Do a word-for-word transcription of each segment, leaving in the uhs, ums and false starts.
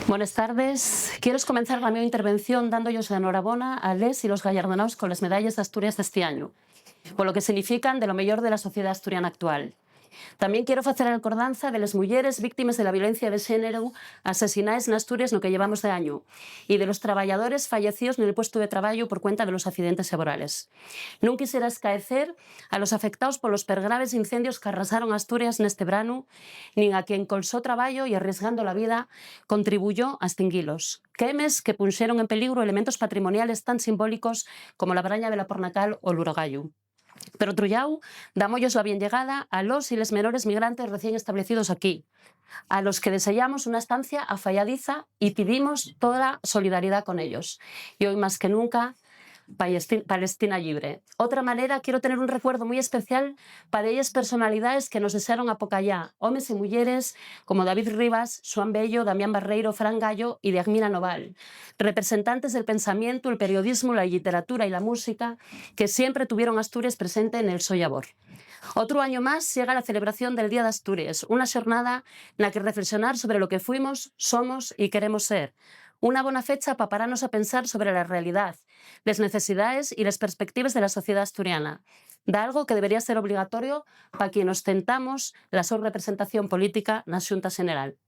Bones tardes. Quiero comenzar la mi intervención dando-yos la enhorabona a les y los gallardonaos con les medalles d'Asturias d'esti añu, polo que significan de lo meyor de la sociedá asturiana actual. Tamién quiero facer alcordanza de les muyeres víctimes de la violencia de xéneru asesinaes n'Asturias no que llevamos de añu y de los trabayadores fallecíos nel puestu de trabayu por cuenta de los accidentes laborales. Nun quisiera escaecer a los afectaos polos pergraves incendios qu'arrasaron Asturias neste branu, nin a quien col so trabayo y arriesgando la vida contribuyó a estinguilos. Quemes que punxeron en peligru elementos patrimoniales tan simbólicos como la Braña de la Pornacal o l'Urogayu. Per otru llau, damos-yos la bienllegada a los y les menores migrantes recién establecidos aquí, a los que deseyamos una estancia afayadiza y pidimos toda la solidaridá con ellos. Y hoy más que nunca, Palestin-, Palestina llibre. Otra manera, quiero tener un recuerdo mui especial pa delles personalidaes que nos dexaron apocayá, homes y muyeres como David Rivas, Xuan Bello, Damián Barreiro, Fran Gallo y Diagmina Noval, representantes del pensamientu, el periodismu, la lliteratura y la música que siempre tuvieron Asturias presente nel so llabor. Otru añu más llega la celebración del Día d'Astures, una xornada na que reflexionar sobre lo que fuimos, somos y queremos ser. Una bona fecha pa paranos a pensar sobre la realidá, les necesidaes y les perspectives de la sociedá asturiana, d'algo que debería ser obligatorio pa quien ostentamos la so representación política na Xunta Xeneral.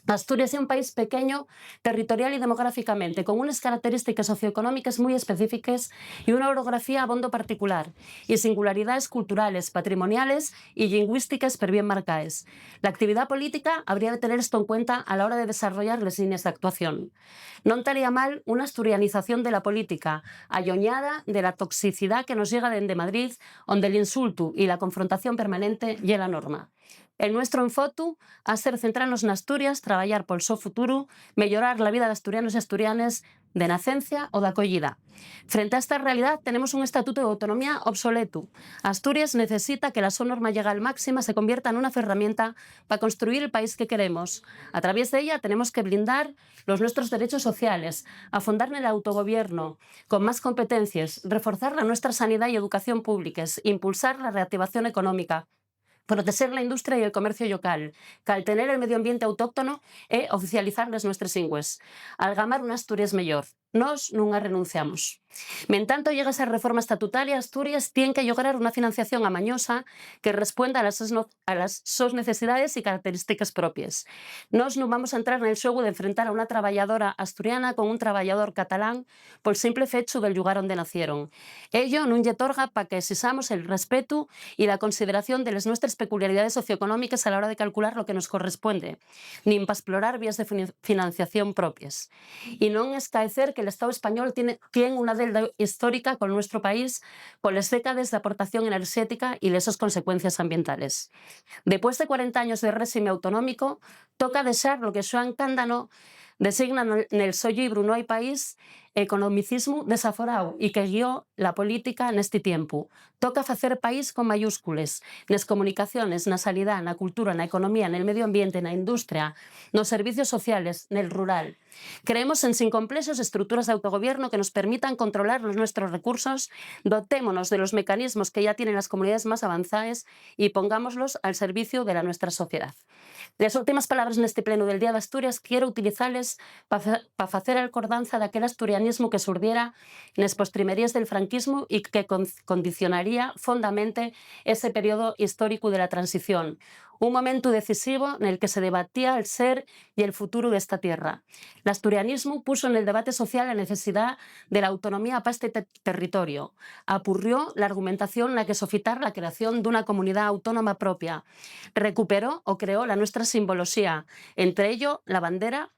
Asturias ye un país pequeño territorial y demográficamente, con unes característiques socioeconómiques mui específiques y una orografía abondo particular, y singularidaes culturales, patrimoniales y llingüístiques perbién marcaes. La actividá política habría de tener esto en cuenta a la hora de desarrollar les línees d'actuación. Non taría mal una asturianización de la política, alloñada de la toxicidá que nos llega dende Madrid, onde l'insultu y la confrontación permanente ye la norma. El nuestro enfotu ha ser centrarnos n'Asturias, trabayar pol so futuru, meyorar la vida d'asturianos y asturianes de nacencia o d'acoyida. Frente a esta realidá, tenemos un estatutu d'autonomía obsoletu. Asturias necesita que la so norma llegal máxima se convierta nuna ferramienta pa construir el país que queremos. A traviés d'ella, tenemos que blindar los nuestros derechos sociales, afondar nel autogobierno con más competencies, reforzar la nuestra sanidá y educación públiques, impulsar la reactivación económica, protexer la industria y el comercio llocal, caltener el medio ambiente autóctono e oficializar les nuestres lingües. Algamar una Asturias meyor. Nós nun arrenunciamos. Mentanto llega esa reforma estatutaria, Asturias tien que llograr una financiación amañosa que respuenda a las sos no-, a las sos necesidaes y característiques propies. Nós nun vamos a entrar nel xuegu d'enfrentar a una trabayadora asturiana con un trabayador catalán pol simple fechu del llugar onde nacieron. Ello nun ye torga pa que exixamos el respetu y la consideración de les nuestres peculiaridaes socioeconómiques a la hora de calcular lo que nos correspuende, nin pa esplorar vías de fini-, financiación propies. Y non escaecer que l'Estáu español tiene, tien una deuda histórica col nuestro país, poles décades d'aportación enerxética y les sos consecuencies ambientales. Depués de cuarenta años de réxime autonómico, toca dexar lo que Xuan Cándano designa nel, nel so llibru No hai país, economicismu desaforao y que guió la política nesti tiempu. Toca facer país con mayúscules, nes comunicaciones, na sanidá, na cultura, na economía, nel medio ambiente, na industria, nos servicios sociales, nel rural. Creemos en, sin complexos, estructuras d'autogobierno que nos permitan controlar los nuestros recursos, dotémonos de los mecanismos que ya tienen las comunidades más avanzaes y pongámoslos al servicio de la nuestra sociedad. Les últimes palabres nesti plenu del Día d'Asturias quiero utilizales pa fa-, pa facer alcordanza d'aquel asturianismu que surdiera nes postrimeríes del franquismu y que con-, condicionaría fondamente ese periodo históricu de la transición, un momentu decisivo nel que se debatía el ser y el futuru d'esta tierra. L'asturianismu puso nel debate social la necesidá de la autonomía pa este te-, territorio. Apurrió l'argumentación na que sofitar la creación d'una comunidá autónoma propia. Recuperó o creó la nuestra simboloxía, entre ello la bandera,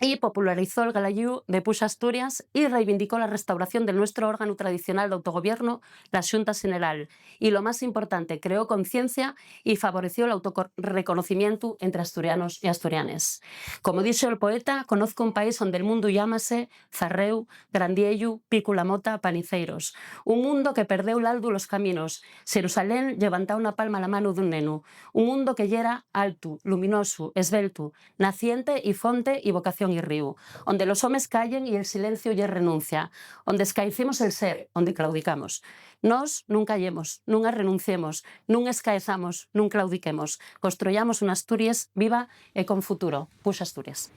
y popularizó'l galaíu de Puxa Asturias y reivindicó la restauración del nuestro órganu tradicional d'autogobierno, la Xunta Xeneral, y, lo más importante, creó conciencia y favoreció l'autorreconocimientu entre asturianos y asturianes. Como dixo el poeta, conozco un país onde'l mundu llámase Zarréu, Grandiellu, Picu la Mota, Paniceiros. Un mundo que perdéu l'aldu los caminos, Xerusalén, llevantáu na palma la mano d'un nenu. Un mundo que yera altu, luminosu, esbeltu, naciente y fonte y vocación y ríu, onde los homes callen y el silenciu ye renuncia, onde escaecimos el ser, onde claudicamos. Nós nun callemos, nun arrenunciemos, nun escaezamos, nun claudiquemos. Construyamos una Asturies viva e con futuro. Puxa Asturias.